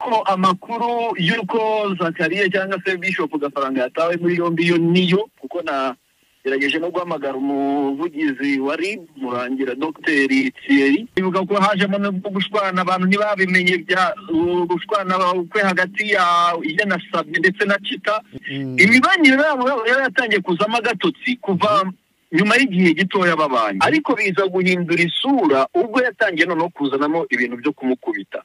Ariko amakuru y'uko Zakariya cyangwa se Bishop Gafaranga yatawe muri yombi yo niyo, kuko nagerageje no guhamagara umuvugizi wa RIB Murangira Dr Thierry, bivuga ko hajemo no gushwana, abantu ntibabimenye bya gushwana kwe hagati ya Yanasabye ndetse na Chita. Imibanire yabo yari yatangiye kuzamo agatotsi kuva nyuma y'igihe gitoya babanye, ariko biza guhindura isura ubwo yatangiye noneho kuzanamo ibintu byo kumukubita.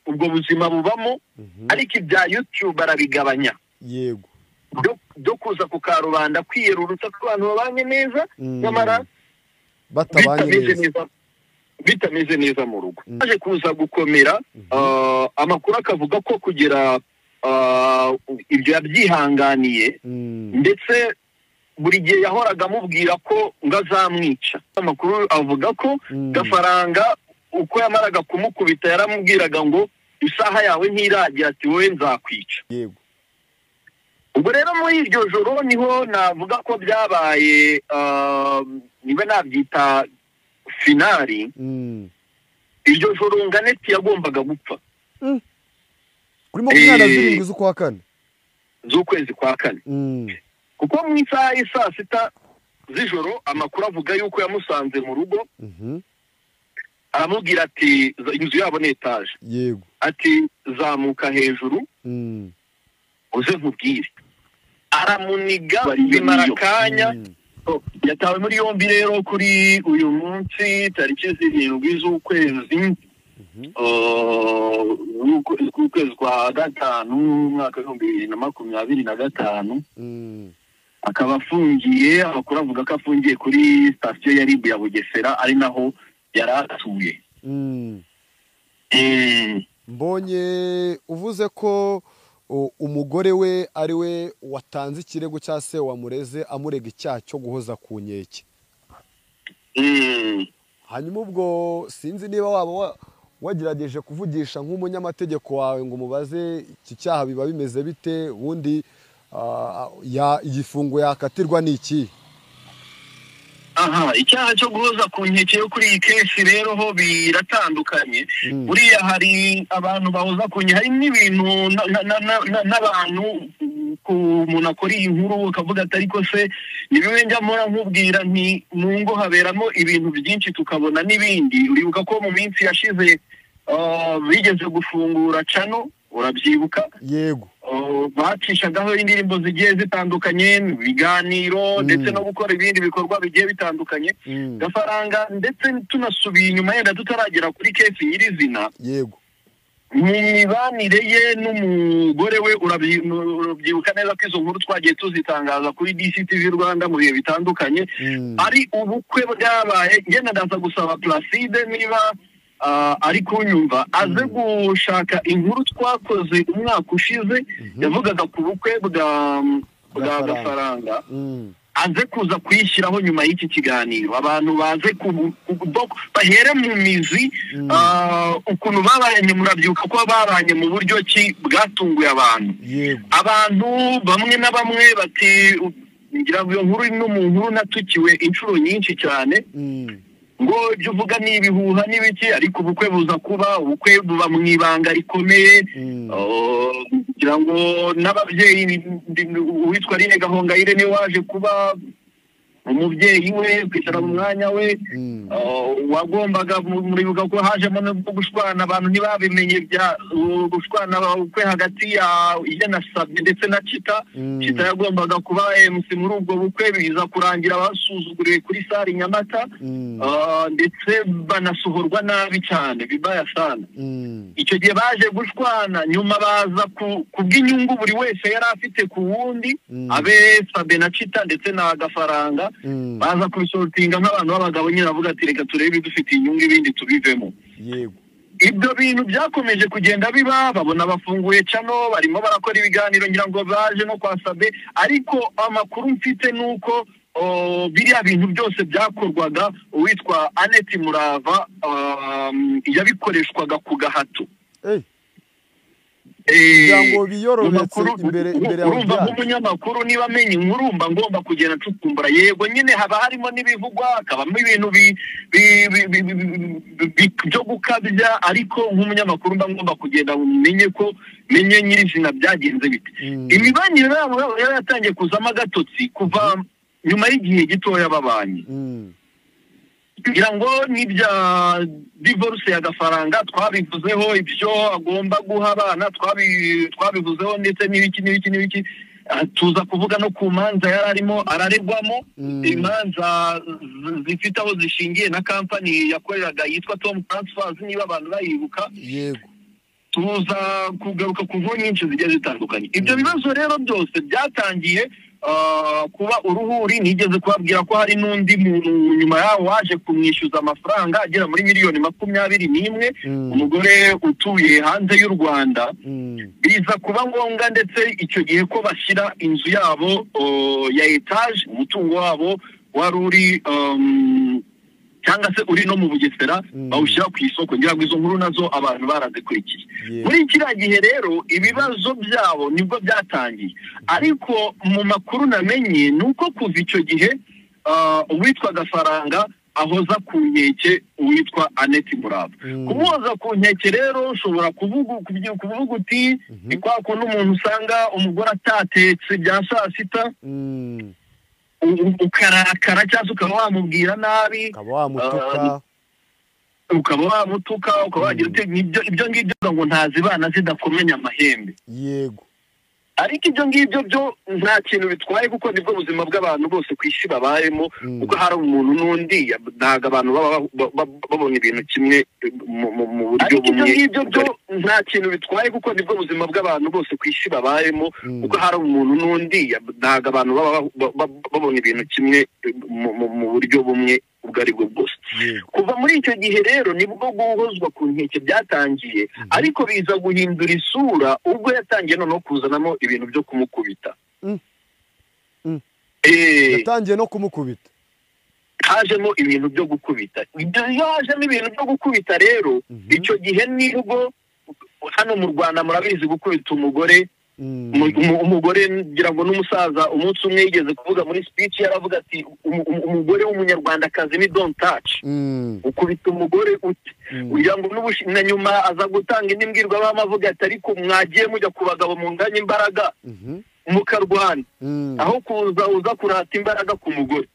Ubwo buzima bubamo, ariko ibya YouTube barabigabanya. Yego, byo kuza ku karubanda kwiyerurutsa ko abantu babanye neza, nyamara batabanye neza, bitameze neza mu rugo. Aje kuza gukomera, amakuru akavuga ko kugira ibyo yabyihanganiye, ndetse buri gihe yahoraga amubwira ko ngo azamwica. Amakuru avuga ko Gafaranga uko yamaraga kumukubita yaramubwiraga ngo isaha yawe ntiragira, ati wowe nzakwica. Yego. Ubwo rero muri iryo joro niho navuga ko byabaye, niba nabyita finali. Iryo joro Nganeti yagombaga gupfa kuri 27 z'ukwa kane, z'ukwezi kwa kane. Kuko mu isaha y'i 6 z'ijoro amakuru avuga yuko yamusanze mu rugo, aramubwira ati inzu yabo ni etaje. Yego. Ati zamuka hejuru uze nkubwire. Aramuniga bimara akanya. Yatawe muri yombi rero kuri uyu munsi tariki 7 z'ukwezi ukwezi kwa gatanu umwaka 2025. Akaba afungiye, amakuru avuga ko afungiye kuri sitasiyo ya RIB ya Bugesera, ari naho yari atuye. Mbonye uvuze ko umugore we ari we watanze ikirego cya se wamureze amurega icyaha cyo guhoza ku nkeke. Hanyuma ubwo sinzi niba waba wagerageje kuvugisha nk'umunyamategeko wawe ngo umubaze iki cyaha biba bimeze bite, ubundi igifungo yakatirwa ni iki? Aha, icyaha cyo guhoza ku nkeke yo kuri iyi kesi rero ho biratandukanye. Buriya hari abantu bahoza ku nkeke, hari n'ibintu n'abantu ku muntu akora iyi nkuru ukavuga ati ariko se ni bimwe njya mpora nkubwira nti mu ngo haberamo ibintu byinshi tukabona n'ibindi. Uribuka ko mu minsi yashize bigeze gufungura cano, urabyibuka? Yego. Bacishagaho indirimbo zigiye zitandukanye, ibiganiro, ndetse no gukora ibindi bikorwa bigiye bitandukanye. Gafaranga ndetse tunasubiye inyuma yenda tutaragera kuri kesi nyirizina. Yego. Mu mibanire ye n'umugore we, urabyibuka neza ko izo nkuru twagiye tuzitangaza kuri DCTV Rwanda mu bihe bitandukanye. Ari ubukwe bwabaye, ngenda ndaza gusaba Placide niba ari kunyumva aze gushaka inkuru twakoze umwaka ushize yavugaga ku bukwe bwa Gafaranga, aze kuza kuyishyiraho nyuma y'iki kiganiro, abantu baze bahere mu mizi ukuntu babanye. Murabyibuka ko babanye mu buryo ki bwatunguye abantu. Abantu bamwe na bamwe bati ngira ngo iyo nkuru no mu nkuru natukiwe inshuro nyinshi cyane, ngo ibyo uvuga ni ibihuha n'ibiki, ariko ubukwe buza kuba, ubukwe buba mu ibanga rikomeye. Ngira ngo n'ababyeyi, uwitwa Aline Gahongayire niwe waje kuba umubyeyi we, kwicara mu mwanya we wagombaga. Muribuka ko hajemo no gushwana, abantu ntibabimenye bya gushwana kwe hagati ya Yanasabye ndetse na Chita. Chita yagombaga kuba MC muri ubwo bukwe, biza kurangira basuzuguriwe kuri sari Nyamata, ndetse banasohorwa nabi cyane bibaya sana. Icyo gihe baje gushwana, nyuma baza kubw'inyungu buri wese yari afite ku wundi, abe Sabe na Chita ndetse na Gafaranga, baza kubisortinga nk'abantu b'abagabo nyine, bavuga ati reka turebe ibidufitiye inyungu ibindi tubivemo. Yego. Ibyo bintu byakomeje kugenda biba, babona bafunguye cano, barimo barakora ibiganiro, ngira ngo baje no kwa Sabe. Ariko amakuru mfite nuko biriya bintu byose byakorwaga uwitwa Aneti Murava yabikoreshwaga ku gahato. Kugira ngo biyorobetse imbere yawe. Urumva nk'umunyamakuru niba amenye inkuru mba ngomba kugenda ncukumbura. Yego nyine haba harimo n'ibivugwa, hakabamo ibintu byo gukabya, ariko nk'umunyamakuru mba ngomba kugenda menye ko menye nyirizina byagenze bite. Imibanire yabo yari yatangiye kuzamo agatotsi kuva nyuma y'igihe gitoya babanye. Kugira ngo n'ibya divorce ya Gafaranga twabivuzeho, ibyo agomba guha abana twabivuzeho, ndetse n'ibiki n'ibiki n'ibiki. Tuza kuvuga no ku manza yari arimo araregwamo, imanza zifite aho zishingiye na kampani yakoreraga yitwa Tom Transfers, niba abantu bayibuka. Yego. Tuza kugaruka ku nkuru nyinshi zigiye zitandukanye. Ibyo bibazo rero byose byatangiye kuba uruhuri. Nigeze kubabwira ko hari n'undi muntu nyuma yaho waje kumwishyuza amafaranga agera muri 21 miliyoni, umugore utuye hanze y'u Rwanda. Biza kuba ngombwa ndetse icyo gihe ko bashyira inzu yabo ya etaje, umutungo wabo wari uri cyangwa se uri no mu Bugesera, bawushyira ku isoko. Ngira ngo izo nkuru nazo abantu barazikurikiye. Muri kiriya gihe rero ibibazo byabo nibwo byatangiye, ariko mu makuru namenye ni uko kuva icyo gihe uwitwa Gafaranga ahoza ku nkeke uwitwa Annette Murava. Kumuhoza ku nkeke rero ushobora kuvuga uti ni kwa kundi umuntu usanga umugore atatetse bya saa sita, ukarakara cyangwa se ukaba wamubwira nabi, ukaba wamutuka, ukaba wamutuka, ukaba wagira uti ibyo ngibyo ngo ntazibana zidakomanya amahembe. Yego. Ariko ibyo ngibyo byo nta kintu bitwaye, kuko nibwo buzima bw'abantu bose ku isi babayemo, kuko hari umuntu n'undi, ntabwo abantu baba babona ibintu kimwe mu buryo Ariko ibyo bumwe. ngibyo byo Nta kintu bitwaye, kuko nibwo buzima bw'abantu bose ku isi babayemo, kuko hari umuntu n'undi, ntabwo abantu baba babona ibintu kimwe mu buryo bumwe ubwo ari bwo bwose. Kuva muri icyo gihe rero nibwo guhozwa ku nkeke byatangiye, ariko biza guhindura isura ubwo yatangiye noneho kuzanamo ibintu byo kumukubita. Yatangiye no kumukubita. Hajemo ibintu byo gukubita. Ibyo iyo hajemo ibintu byo gukubita rero, icyo gihe nibwo hano mu Rwanda murabizi gukubita umugore, umugore ngira ngo n'umusaza umunsi umwe yigeze kuvuga muri speech, yaravuga ati: "Umugore w'umunyarwandakazi ni don't touch." Ukubita umugore ute? Kugira ngo na nyuma aza gutanga indi mbwirwaruhame avuga ati: "Ariko mwagiye mujya ku bagabo munganya imbaraga mukarwana, aho kuza uza kurata imbaraga ku mugore."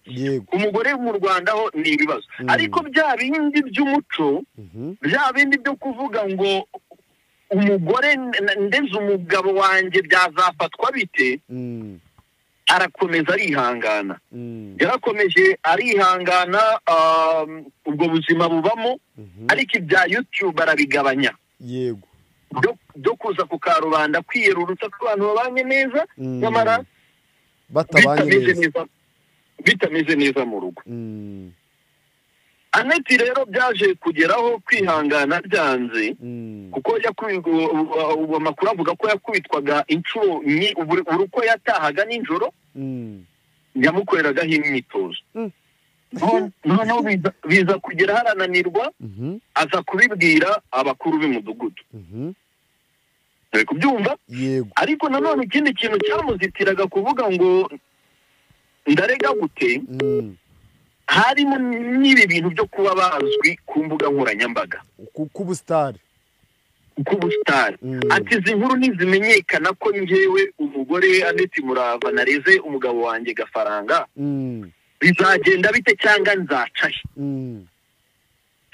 Ku mugore mu Rwanda ho ni ibibazo, ariko bya bindi by'umuco, bya bindi byo kuvuga ngo umugore ndeze umugabo wanjye byazafatwa bite, arakomeza arihangana. Yarakomeje arihangana, ubwo buzima bubamo, ariko ibya YouTube arabigabanya, byo kuza ku karubanda kwiyerurutsa ko abantu babanye neza, nyamara batabanye bitameze neza. neza, bitameze neza mu rugo. Annette rero byaje kugeraho kwihangana byanze, kuko ubu amakuru avuga ko yakubitwaga inshuro buri uko yatahaga nijoro, yamukoreragaho imyitozo. Noneho biza kugera harananirwa, aza kubibwira abakuru b'umudugudu. Uri kubyumva? Yego. Ariko nanone ikindi kintu cyamuzitiraga kuvuga ngo ndarega gute, harimo n'ibi bintu byo kuba bazwi ku mbuga nkoranyambaga, K'ubusitari. K'ubusitari. Ati: "Izi nkuru ntizimenyekana ko njyewe umugore Annette Murava nareze umugabo wanjye Gafaranga, bizagenda bite cyangwa nzaca he?"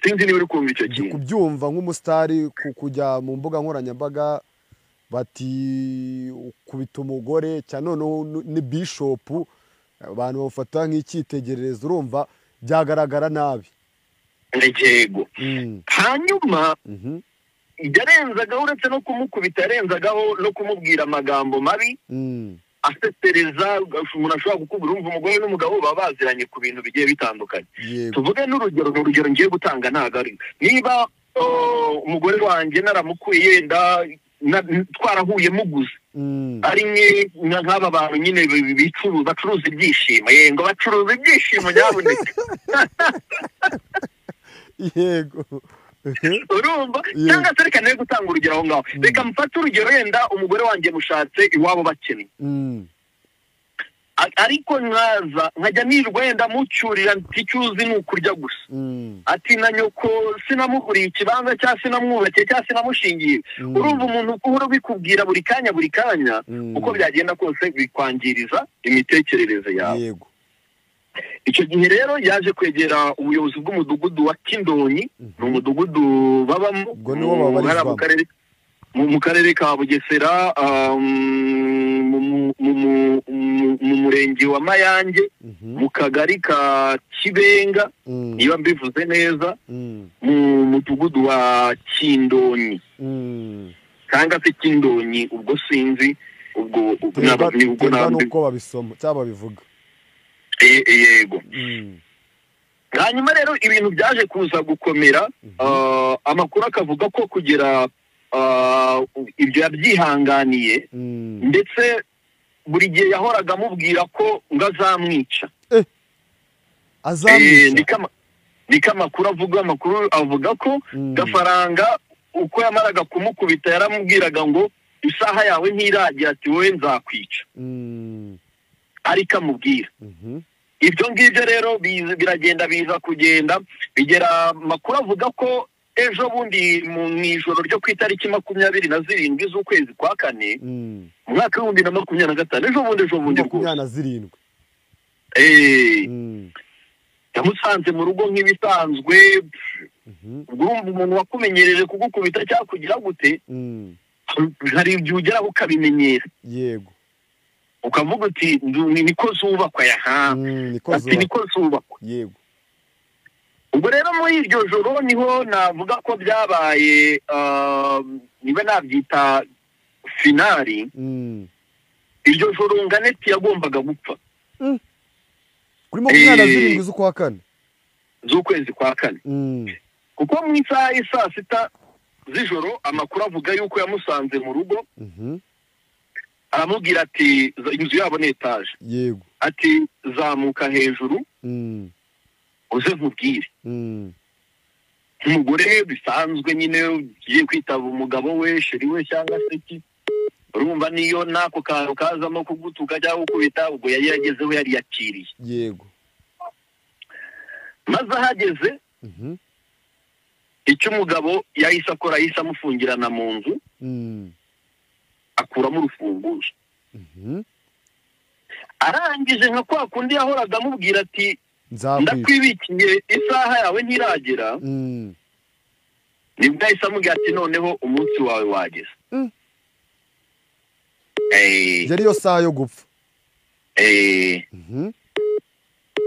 Sinzi niba uri kumva icyo Ndi kintu. kubyumva. Nk'umusitari kujya mu mbuga nkoranyambaga bati ukubita umugore, cyane noneho ni bishopu, abantu bamufata nk'icyitegererezo, urumva byagaragara nabi. Yego. Hanyuma yarenzagaho, uretse no kumukubita, yarenzagaho no kumubwira amagambo mabi asesereza. Umuntu ashobora kukubwira, urumva umugore n'umugabo baba baziranye ku bintu bigiye bitandukanye. Tuvuge n'urugero, ni urugero ngiye gutanga, ntabwo ari niba umugore wanjye naramukuye yenda twarahuye muguze, ari nk'aba bantu nyine bicuruza, bacuruza ibyishimo, yego bacuruza ibyishimo nyabuneka. Urumva, cyangwa se reka nawe gutanga urugero aho ngaho, reka mfate urugero, yenda umugore wanjye mushatse iwabo bakennye, ariko nkaza nkajya nirwa wenda mucyurira nti icyo uzi ni ukurya gusa, ati na nyoko sinamuguriye ikibanza cyangwa sinamwubakiye cyangwa sinamushingiye. Urumva umuntu uhora ubikubwira buri kanya buri kanya, uko byagenda kose bikwangiriza imitekerereze yawe. Yego. Icyo gihe rero yaje kwegera ubuyobozi bw'umudugudu wa Kindonyi, ni umudugudu babamo Ubwo niwo babarizwamo. Mu karere ka Bugesera, mu murenge wa Mayange, mu kagari ka Kibenga, niba mbivuze neza, mu mudugudu wa Kindonyi cyangwa se Kindonyi, ubwo sinzi ubwo Terwa nuko babisoma cyangwa babivuga. Yego. Hanyuma rero ibintu byaje kuza gukomera, amakuru akavuga ko kugera ibyo yabyihanganiye, ndetse buri gihe yahoraga amubwira ko ngo azamwica. Azamwica. Niko amakuru avuga, amakuru avuga ko Gafaranga uko yamaraga kumukubita yaramubwiraga ngo isaha yawe ntiragira, ati wowe nzakwica. Ariko amubwira ibyo ngibyo rero biragenda biza kugenda bigera, amakuru avuga ko ejo bundi mu ijoro ryo ku itariki 27 z'ukwezi kwa kane, mu mwaka 2025, ejo bundi rwose 27, yamusanze mu rugo nk'ibisanzwe. Urumva umuntu wakumenyereje kugukubita cyangwa kugira gute, hari igihe ugeraho ukabimenyera. Yego. Ukavuga uti niko zubakwa, yaha ati niko zubakwa. Yego. Ubwo rero muri iryo joro niho navuga ko byabaye, niba nabyita finali. Iryo joro Nganeti yagombaga gupfa kuri 27 z'ukwa kane, z'ukwezi kwa kane, kuko mu isaha y'i 6 z'ijoro amakuru avuga yuko yamusanze mu rugo, aramubwira ati inzu yabo ni etaje. Yego. Ati zamuka hejuru uze nkubwire. Umugore bisanzwe nyine ugiye kwitaba umugabo we, sheri we cyangwa se iki, urumva niyo nako kantu kazamo kugutuka cyangwa gukubita, ubwo yari yagezeho yari yakiriye. Yego. Maze ahageze, icyo umugabo yahise akora, yahise amufungirana mu nzu, akuramo urufunguzo. Arangije nka kwa kundi yahoraga amubwira ati ndakwibikiye isaha yawe ntiragera, nibwo yahise amubwira ati noneho umunsi wawe wageze. Yari yo saha yo gupfa.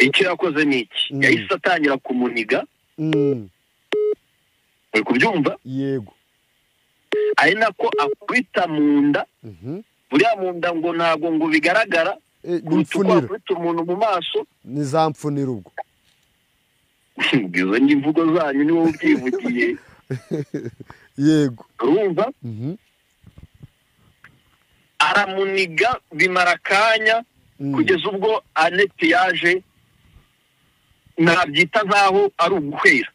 Icyo yakoze ni iki, yahise atangira kumuniga. Uri kubyumva? Yego. Ari nako akubita mu nda, buriya mu nda ngo ntabwo ngo bigaragara, kuruta uko akubita umuntu mu maso. Ni za mfunira ubwo. Izo ni imvugo zanyu, ni wowe ubyivugiye. Yego. Urumva? Aramuniga bimara akanya, kugeza ubwo Aneti yaje, nabyita nkaho ari uguhera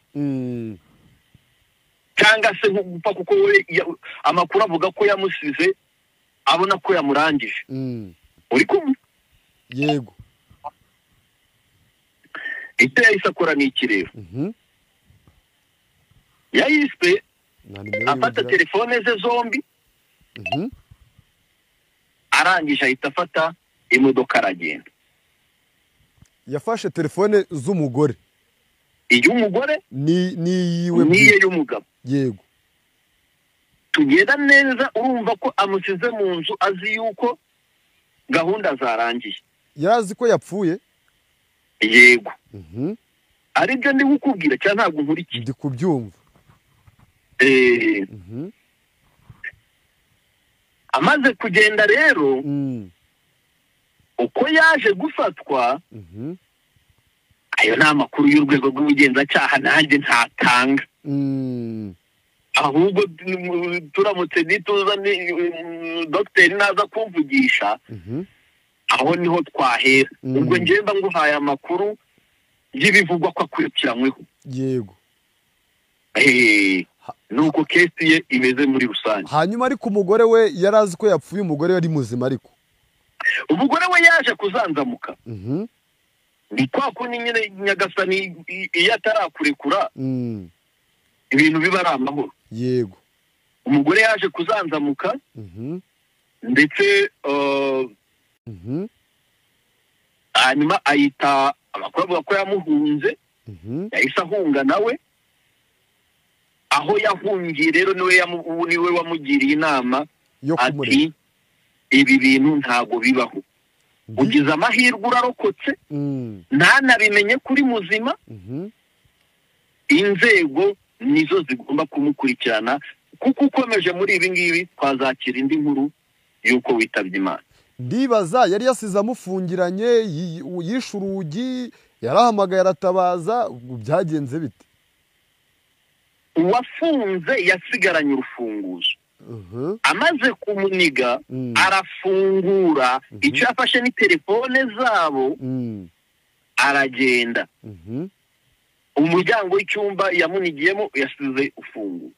cyangwa se nko gupfa, kuko we amakuru avuga ko yamusize abona ko yamurangije. Uri kumva? Yego. Icyo yahise akora ni iki rero, yahise afata telefone ze zombi, arangije ahita afata imodoka aragenda. Yafashe telefone z'umugore, iy'umugore ni niye y'umugabo. Yego. Tugenda neza, urumva ko amusize mu nzu azi yuko gahunda zarangiye. Yarazi ko yapfuye? Yego. Aribyo ndi gukubwira cyangwa ntabwo nkurikiye? Ndi kubyumva. Amaze kugenda rero, uko yaje gufatwa, ayo ni amakuru y'urwego rw'ubugenzacyaha nanjye ntatanga. Ahubwo turamutse nituza dogiteri naza kumvugisha, aho niho twahera. Ubwo ngenda nguhaye amakuru y'ibivugwa ko akurikiranyweho. Yego. Nuko case ye imeze muri rusange. Hanyuma ariko umugore we yari azi ko yapfuye, umugore yari muzima ariko umugore we yaje kuzanzamuka. Ni kwa kundi nyine Nyagasani iyo atarakurekura ibintu biba ari amahoro. Yego. Umugore yaje kuzanzamuka ndetse hanyuma ayita amakuru avuga ko yamuhunze, yahise ahunga nawe. Aho yahungiye rero niwe wamugiriye inama ati ibi bintu ntago bibaho, ugize amahirwe urarokotse, ntanabimenye kuri muzima, inzego nizo zigomba kumukurikirana, kuko ukomeje muri ibi ngibi twazakira indi nkuru yuko witabye Imana. Ndibaza yari yasize amufungiranye, yishe urugi, yarahamagaye aratabaza, byagenze bite? Uwafunze yasigaranye urufunguzo, amaze kumuniga arafungura, icyo yafashe ni telefone zabo aragenda. Umuryango w'icyumba yamunigiyemo yasize ufunguye.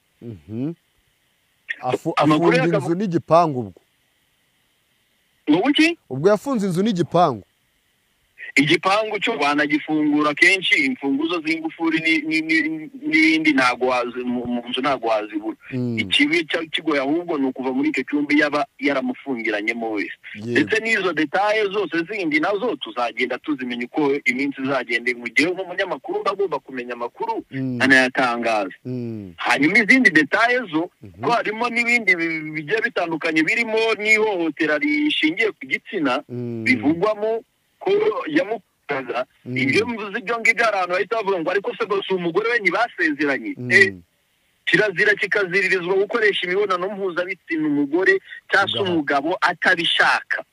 Afunga inzu n'igipangu ubwo. Ngo ubwo yafunze inzu n'igipangu. Igipangu cyo banagifungura kenshi, imfunguzo z'ingufuri n'ibindi ntago wazi mu nzu, ntago wazibura. Ikibi kigoye ahubwo ni ukuva muri icyo cyumba yaba yaramufungiranyemo wese. Ndetse n'izo details zose zindi nazo tuzagenda tuzimenya uko iminsi izagenda. Mu gihe nk'umunyamakuru ndagomba kumenya amakuru anayatangaza. Hanyuma izindi details zo ko harimo n'ibindi bigiye bitandukanye birimo n'ihohotera rishingiye ku gitsina bivugwamo ko yamukaza. Ibyo mvuze ibyo ngibyo abantu bahita bavuga ngo ariko se gusa umugore we ntibasezeranye. Kirazira kikaziririzwa gukoresha imibonano mpuzabitsina umugore cyangwa umugabo atabishaka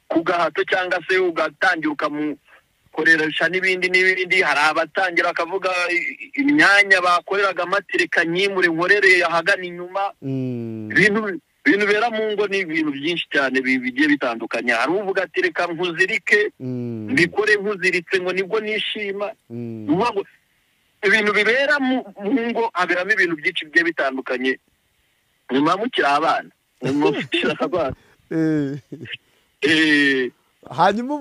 ku gahato, cyangwa se ugatangira ukamukoresha n'ibindi n'ibindi. Hari abatangira bakavuga imyanya bakoreraga amatereka nyimure nkorere ahagana inyuma. Ibintu bera mu ngo ni ibintu byinshi cyane bigiye bitandukanye. Hari uvuga ati reka nkuzirike, mbikore nkuziritse ngo nibwo nishima. Ibintu bibera mu ngo haberamo ibintu byinshi bigiye bitandukanye. Nyuma mukiri abana, Hanyuma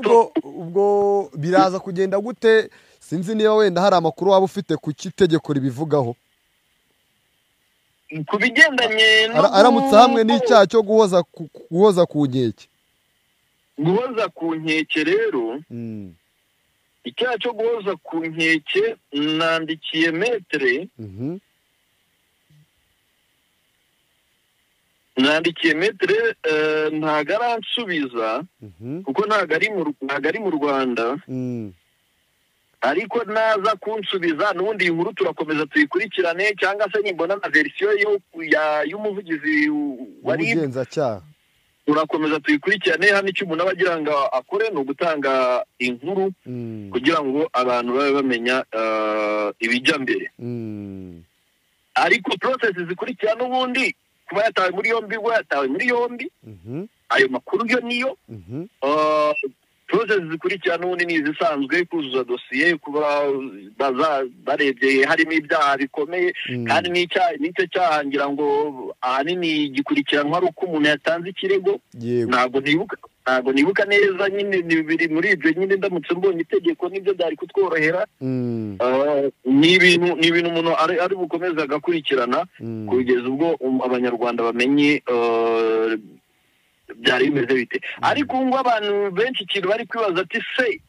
ubwo biraza kugenda gute? Sinzi niba wenda hari amakuru waba ufite ku kitegeko ribivugaho ku bigendanye aramutse hamwe n'icyaha cyo guhoza ku nkeke. Guhoza ku nkeke rero, icyaha cyo guhoza ku nkeke nandikiye metre, ntago aransubiza kuko ntago ari mu Rwanda. Ariko naza kunsubiza n'ubundi inkuru turakomeza tuyikurikirane, cyangwa se nimbona na verisiyo y'umuvugizi wa RIB ubugenzacyaha turakomeza tuyikurikirane. Hano icyo umuntu aba agira ngo akore ni ugutanga inkuru kugira ngo abantu babe bamenya ibijya mbere. Ariko process zikurikira n'ubundi kuba yatawe muri yombi, yatawe muri yombi, ayo makuru yo niyo. Process zikurikira n'ubundi ni izisanzwe, kuzuza dosiye, kuba barebye harimo ibyaha bikomeye, kandi n'icyo cyaha ngira ngo ahanini gikurikiranwa ari uko umuntu yatanze ikirego. Ntabwo nibuka neza nyine biri muri ibyo nyine, ndamutse mbonye itegeko nibyo byari kutworohera. Ni ibintu umuntu ari bukomeze agakurikirana kugeza ubwo abanyarwanda bamenye byari bimeze bite. Ariko ngo abantu benshi ikintu bari kwibaza ati se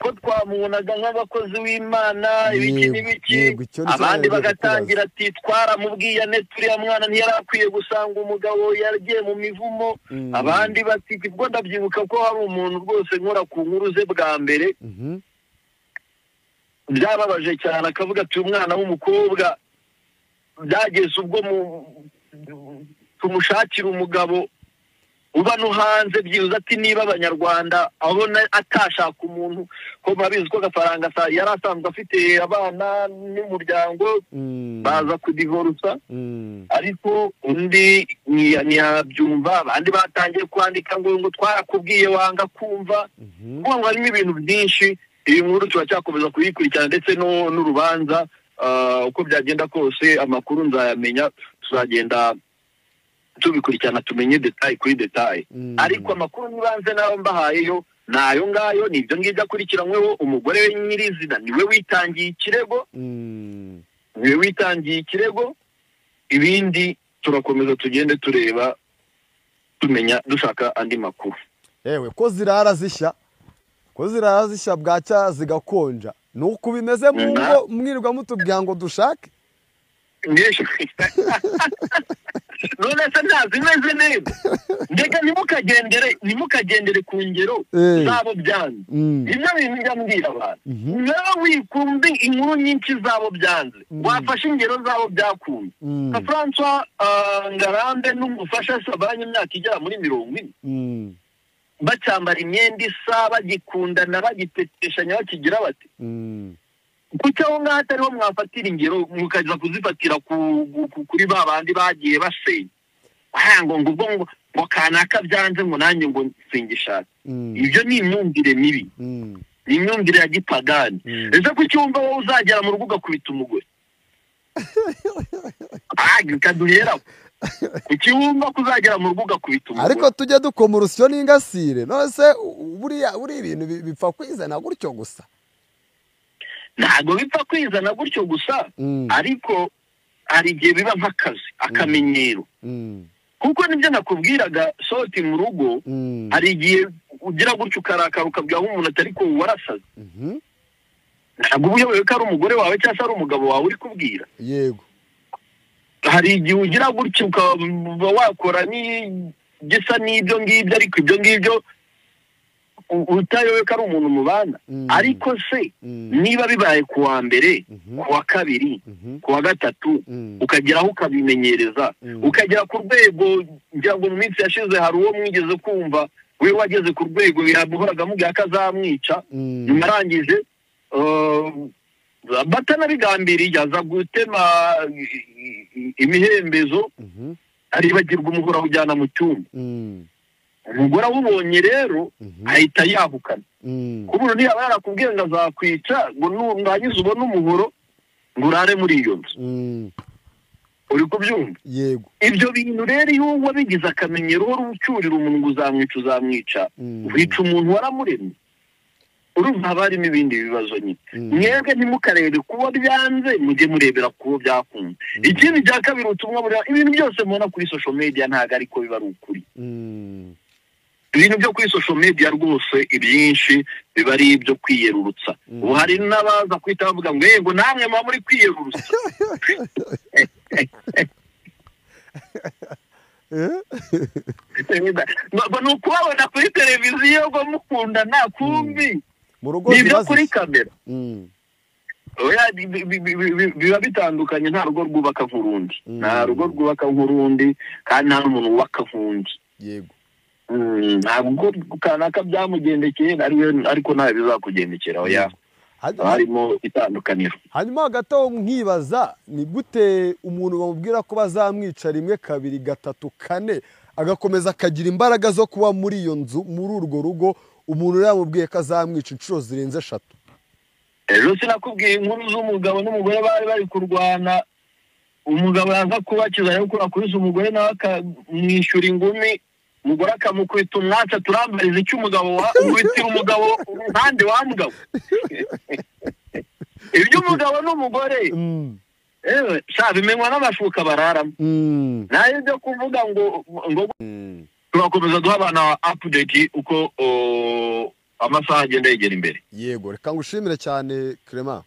ko twamubonaga nk'abakozi w'Imana ibiki n'ibiki, abandi bagatangira ati twaramubwiye ne turiya mwana ntiyarakwiye gusanga umugabo yaragiye mu mivumo. Abandi bati ubwo ndabyibuka ko hari umuntu rwose nkora ku nkuru ze bwa mbere, byababaje cyane, akavuga ati umwana w'umukobwa byageze ubwo tumushakira umugabo uba no hanze, byibuze ati niba abanyarwanda abona atashaka umuntu ko babizi ko Gafaranga yari asanzwe afite abana n'umuryango, baza kudivorusa, ariko undi ntiyabyumva. Abandi batangiye kwandika ngo twarakubwiye wanga kumva. Kuko harimo ibintu byinshi. Iyi nkuru turacyakomeza kuyikurikirana ndetse n'urubanza Uko byagenda kose amakuru nzayamenya, tuzagenda tubikurikirana tumenye detail kuri detail. Ariko amakuru nibanze nayo mbahayeyo nayo ngayo, ni ibyo ngibyo akurikiranyweho. Umugore we nyirizina niwe witangiye ikirego, niwe witangiye ikirego. Ibindi turakomeza tugende tureba, tumenya, dushaka andi makuru. Ewe ko zirara zishya, ko zirara zishya bwacya zigakonja, nuko bimeze mu ngo mwirirwa mutubwira ngo dushake. None se ntazimeze neza? Ndeka ntimukagendere ku ngero zabo byanze. Ibyo bintu njya mbwira abantu, nawe wikumbi inkuru nyinshi zabo byanze, wafashe ingero zabo byakunze. Nka Francois Ngarambe n'umufasha sabanye imyaka igera muri 40, bacyambara imyenda isa, bagikundana, bagiteteshanya, bakigira bati kuki aho ngaho atariho mwafatira ingero, mukaza kuzifatira kuri ba bandi bagiye basenya ngo ngo ubwo ngo kanaka byanze ngo nanjye ngo singishaka. Ibyo ni imyumvire mibi, ni imyumvire ya gipagani. Ese kuki wumva wowe uzagera mu rugo ugakubita umugore? Kaduhera kuki wumva ko uzagera mu rugo ugakubita umugore? Ariko tujye dukoma urusyo n'ingasire. None se buriya ibintu bipfa kwizana gutyo gusa? Ntabwo bipfa kwizana gutyo gusa, ariko hari igihe biba nk'akazi, akamenyero. Kuko nibyo nakubwiraga, soti mu rugo hari igihe ugira gutyo ukarakara ukabwira nk'umuntu atari ko warasaze. Ntabwo uba uyobewe ko ari umugore wawe cyangwa se ari umugabo wawe uri kubwira. Yego. Hari igihe ugira gutyo ukaba wakora n'igisa n'ibyo ngibyo, ariko ibyo ngibyo utayobewe ko ari umuntu mubana. Ariko se niba bibaye ku wa mbere, ku wa kabiri, ku wa gatatu, ukageraho ukabimenyereza, ukagera ku rwego, ngira ngo mu minsi yashize hari uwo mwigeze kumva we wageze ku rwego yamuhoraga amubwira ko azamwica, nyuma arangije batanabigambiriye aza gutema imihembezo, aribagirwa umuhoro awujyana mu cyumba. Umugore awubonye rero ahita yahukana. Kuba ntiyaba yarakubwiye ngo azakwica, ngo nurangiza ubone umuhoro ngo urare muri iyo nzu. Uri kubyumva? Yego. Ibyo bintu rero iyo wabigize akamenyero, uhora ucyurira umuntu ngo uzamwica, uzamwica, wica umuntu waramuremye. Urumva haba harimo ibindi bibazo nyine. Mwebwe ntimukarebe kubo byanze, mujye murebera kubo byakunze. Ikindi cya kabiri, ubutumwa buriya ibintu byose mubona kuri social media ntabwo ariko biba ari ukuri. Ibintu byo kuri social media rwose ibyinshi biba ari ibyo kwiyerurutsa. Ubu hari n'abaza kwita bavuga ngo yego namwe muba muri kwiyerurutsa. Ni ukubabona kuri televiziyo ngo mukundana kumbi mu rugo ni ibyo kuri kamera. Biba bitandukanye. Nta rugo rwubaka nk'urundi, nta rugo rwubaka nk'urundi, kandi nta n'umuntu wubaka nk'undi. Yego. Ntabwo kanaka byamugendekeye ariko ntawe bizakugendekera, oya, harimo itandukaniro. Hanyuma hagati aho nkibaza ni gute umuntu bamubwira ko bazamwica rimwe, kabiri, gatatu, kane, agakomeza akagira imbaraga zo kuba muri iyo nzu, muri urwo rugo, umuntu yamubwiye ko azamwica inshuro zirenze 3. Ejo sinakubwiye inkuru z'umugabo n'umugore bari bari kurwana, umugabo yaza kubakiza ariko akubise umugore nawe akamwishyura ingumi, umugore akamukubita umwatsi. Turambariza icyo umugabo ukubitira umugabo mpande wa mugabo. Ibyo umugabo n'umugore sha bimenywa n'amashuka bararamo. Nayo ibyo kuvuga ngo turakomeza duha abana update uko amasaha agenda yegera imbere. Yego, reka ngushimire cyane Clement.